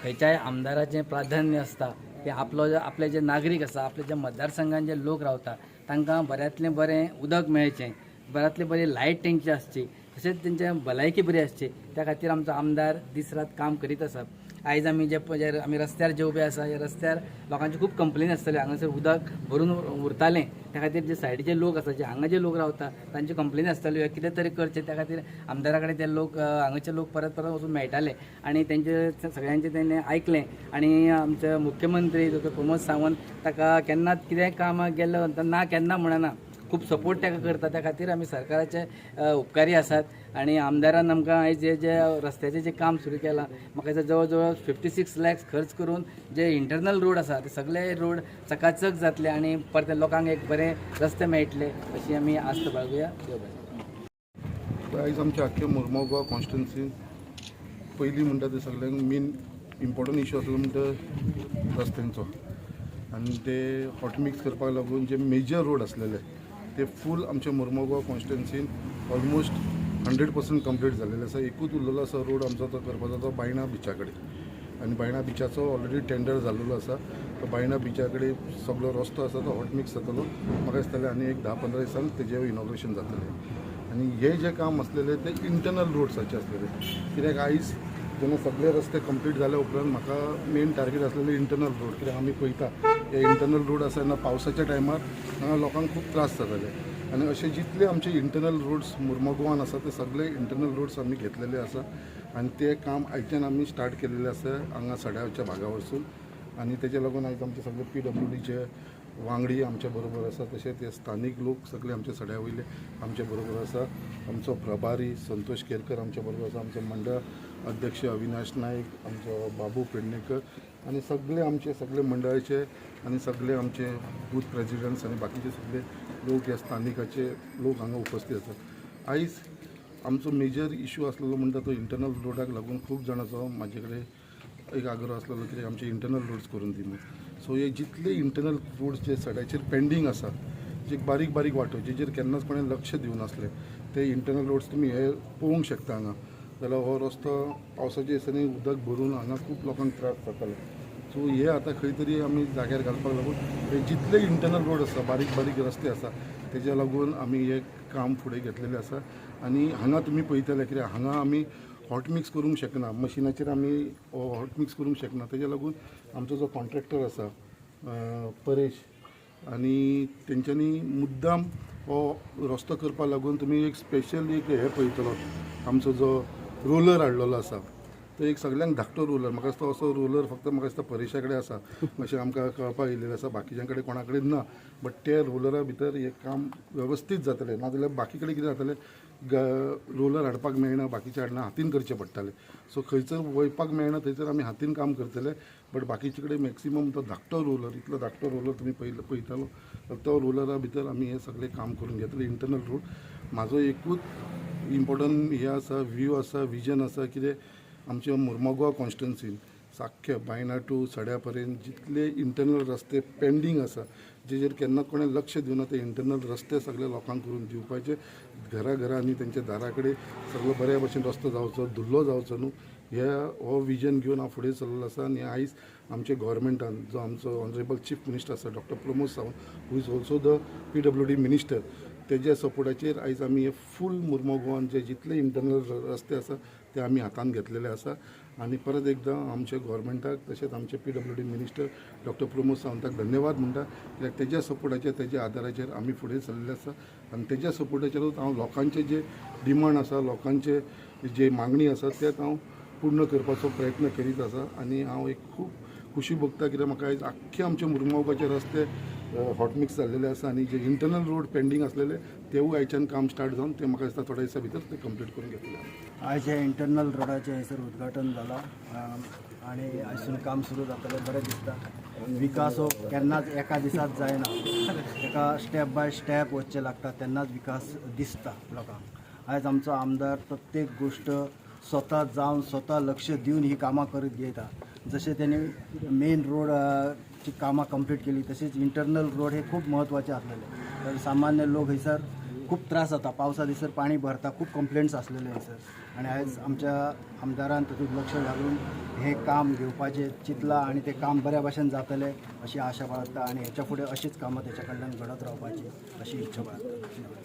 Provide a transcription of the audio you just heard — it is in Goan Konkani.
खंयच्याय आमदाराचें प्राधान्य आसता की आपलो जो आपले जे नागरीक आसा, आपले जे मतदारसंघान जे लोक रावता तांकां बऱ्यांतलें बरें उदक मेळचें, बऱ्यांतली बरी लायट तेंची आसची, तशेंच तेंचे भलायकी बरी आसची, त्या खातीर आमचो आमदार दीस रात काम करीत आसा. आयज आमी जे पळय जे आमी रस्त्यार जे उबे आसा, ह्या रस्त्यार लोकांची खूब कंप्लेन आसतली. हांगासर उदक भरून उरतालें, त्या खातीर जे सायडीचे लोक आसा, जे हांगा जे लोक रावता तांची कंप्लेन आसताल्यो, हें कितें तरी करचें. त्या खातीर आमदारा कडेन ते लोक, हांगाचे लोक परत परत वचून मेळटाले आनी तेंचे सगळ्यांचें तेणें आयकलें. आनी आमचे मुख्यमंत्री डॉक्टर प्रमोद सावंत ताका केन्नाच कितेंय कामाक गेल्लो ना केन्ना म्हणना, खूब सपोर्ट ताका करता. त्या खातीर आमी सरकाराचे उपकारी आसात. आनी आमदारान आमकां आयज जे जे रस्त्याचें जें काम सुरू केलां, म्हाका दिसता जवळ जवळ 56 लॅक्स खर्च करून जे इंटरनल रोड आसा ते सगळे रोड चकाचक जातले आनी परते लोकांक एक बरे रस्ते मेळटले अशी आमी आस्त बाळगुया. देव बरें. आयज आमच्या आख्ख्या मुरमोगांव गोवा कॉन्स्टिट्युन्सीन पयलीं म्हणटा ते सगळ्यांक मेन इम्पॉर्टंट इशू आसलो म्हणटा रस्त्यांचो. आनी ते हॉट मिक्स करपाक लागून जे मेजर रोड आसलेले ते फूल आमच्या मुरमोगांव कॉन्स्टिट्युन्सीन ऑलमोस्ट 100% कंप्लीट जाल्लेले आसा. एकूच उरलेलो आसा रोड आमचो, तो करपाचो तो बायणा बिचा कडेन. आनी बायणा बिचाचो ऑलरेडी टेंडर जाल्लेलो आसा. तो बायणा बिचा कडेन सगळो रस्तो आसा तो हॉट मिक्स जातलो. म्हाका दिसतलें आनी एक 10-15 दिसान तेजें इनॉग्रेशन जातलें. आनी हे जे काम आसलेले ते इंटरनल रोड्साचे आसलेले, कित्याक आयज जेन्ना सगळे रस्ते कंप्लीट जाल्या उपरांत म्हाका मेन टार्गेट आसलेले इंटरनल रोड, कित्याक आमी पळयता हे इंटरनल रोड आसा तेन्ना पावसाच्या टायमार हांगा लोकांक खूब त्रास जाताले. आनी अशे जितले आमचे इंटरनल रोड्स मुर्मोगांवान आसा ते सगळे इंटरनल रोड्स आमी घेतलेले आसा. आनी ते काम आयच्यान आमी स्टार्ट केलेले आसा हांगा सड्याच्या भागा वचून. आनी तेजे लागून आयज आमचे सगळे पीडब्ल्यूडीचे वांगडी आमच्या बरोबर आसा, तशेंच ते स्थानीक लोक सगळे आमच्या सड्या वयले आमच्या बरोबर आसा. आमचो प्रभारी संतोष केरकर आमच्या बरोबर आसा, आमचो मंडळ अध्यक्ष अविनाश नायक, आमचो बाबू पेडणेकर आनी सगळे आमचे सगळे मंडळाचे आनी सगळे आमचे बूथ प्रेजिडंट्स आनी बाकीचे सगळे लोक, ह्या स्थानिकाचे लोक हांगा उपस्थित आसात. आयज आमचो मेजर इशू आसलेलो म्हणटा तो इंटरनल रोडाक लागून खूब जाणांचो म्हाजे कडेन एक आग्रो आसलेलो की आमचे इंटरनल रोड्स करून दी म्हूण. सो हे जितले इंटरनल रोड्स जे सड्याचेर पेंडींग आसा, जे बारीक बारीक वाटो जेचेर केन्नाच कोणें लक्ष दिवनासलें, ते इंटरनल रोड्स तुमी हे पळोवंक शकता हांगा. जाल्यार हो रस्तो पावसाच्या दिसांनी उदक भरून हांगा खूब लोकांक त्रास जाताले. सो हे आतां खंय तरी आमी जाग्यार घालपाक लागून हे जितले इंटरनल रोड आसा, बारीक बारीक रस्ते आसा, तेज्या लागून आमी हे काम फुडें घेतलेलें आसा. आनी हांगा तुमी पळयतले, कित्याक हांगा आमी हॉट मिक्स करूंक शकना, मशिनाचेर आमी हॉट मिक्स करूंक शकना. तेज्या लागून आमचो जो कॉन्ट्रॅक्टर आसा परेश, आनी तेंच्यांनी मुद्दाम हो रस्तो करपा लागून तुमी एक स्पेशल एक हे पळयतलो, आमचो जो रोलर हाडलेलो आसा तो एक सगळ्यांक धाकटो रोलर. म्हाका दिसता असो रोलर फक्त म्हाका दिसता परेशा कडेन आसा अशें आमकां कळपाक येयलेलें आसा, बाकीच्यां कडेन कोणा कडेन ना. बट त्या रोलरा भितर हें काम वेवस्थीत जातलें. नाजाल्यार बाकी कडेन कितें जातलें, रोलर हाडपाक मेळना, बाकीचें हाडना, हातीन करचें पडटालें. सो खंयसर वयपाक मेळना थंयसर आमी हातीन काम करतले, बट बाकीचे कडेन मॅक्सिमम तो धाकटो रोलर, इतलो धाकटो रोलर तुमी पळयतालो, तो रोलरा भितर आमी हें सगळें काम करून घेतलें इंटरनल रोड. म्हाजो एकूच इम्पॉर्टंट हें आसा, व्यू आसा, विजन आसा, कितें आमच्या मुर्मोगांव कॉन्स्टिट्युन्सीन साख्खे बायणा टू सड्या पर्यंत जितले इंटरनल रस्ते पेंडींग आसा, जेचेर केन्ना कोणें लक्ष दिवना, ते इंटरनल रस्ते सगळे लोकांक करून दिवपाचे. घरा घरांनी तेंच्या दारा कडेन सगळो बऱ्या भशेन रस्तो जावचो, धुल्लो जावचो न्हू, हे हो विजन घेवन हांव फुडें चल्लेलो आसा. आनी आयज आमच्या गोवोरमेंटान जो आमचो ऑनरेबल चीफ मिनिस्टर आसा doctor Pramod Sawant, who is also the PWD minister, तेज्या सपोर्टाचेर आयज आमी हे फूल मुर्मो जे जितले इंटरनल रस्ते आसा ते आमी हातान घेतलेले आसा. आनी परत एकदां आमच्या गोवोरमेंटाक तशेंच आमचे पीडब्ल्यूडी मिनिस्टर डॉक्टर प्रमोद सावंताक धन्यवाद म्हणटा, कित्याक तेज्या सपोर्टाचेर, तेज्या आदाराचेर आमी फुडें सरलेले आसा. आनी तेज्या सपोर्टाचेरूच हांव लोकांचे जे डिमांड आसा, लोकांचे जे मागणी आसा, तेच हांव पूर्ण करपाचो प्रयत्न करीत आसा. आनी हांव एक खूब खुशी भोगता, कित्याक म्हाका आयज आख्खे आमचे मुरगांवाचे रस्ते हॉट मिक्स जाल्लेले आसा आनी जे इंटरनल रोड पेंडींग आसलेले तेवूय आयच्यान काम स्टार्ट जावन ते म्हाका दिसता थोड्या दिसा भितर ते कंप्लीट करून घेतले. आयज हे इंटरनल रोडाचें हयसर उद्घाटन जालां आनी आयसून काम सुरू जातलें. बरें दिसता. विकास हो केन्नाच एका दिसात जायना, ताका स्टेप बाय स्टेप वचचें लागता, तेन्नाच विकास दिसता लोकांक. आयज आमचो आमदार प्रत्येक गोश्ट स्वता जावन, स्वता लक्ष दिवन ही कामां करीत घेता. जशें तेणी मेन रोड ची कामां कंप्लीट केली, तशेंच इंटरनल रोड हे खूब म्हत्वाचे आसलेले, कारण सामान्य लोक हयसर खूब खूब त्रास जाता. पावसा दिसर पाणी भरता, खूब कंप्लेंट्स आसलेले हयसर. आनी आयज आमच्या आमदारान तातूंत लक्ष घालून हें काम घेवपाचें चिंतलां आनी तें काम बऱ्या भाशेन जातलें अशी आशा बाळगता आनी हेच्या फुडें अशीच कामां तेच्या कडल्यान घडत रावपाची अशी इच्छा बाळगता.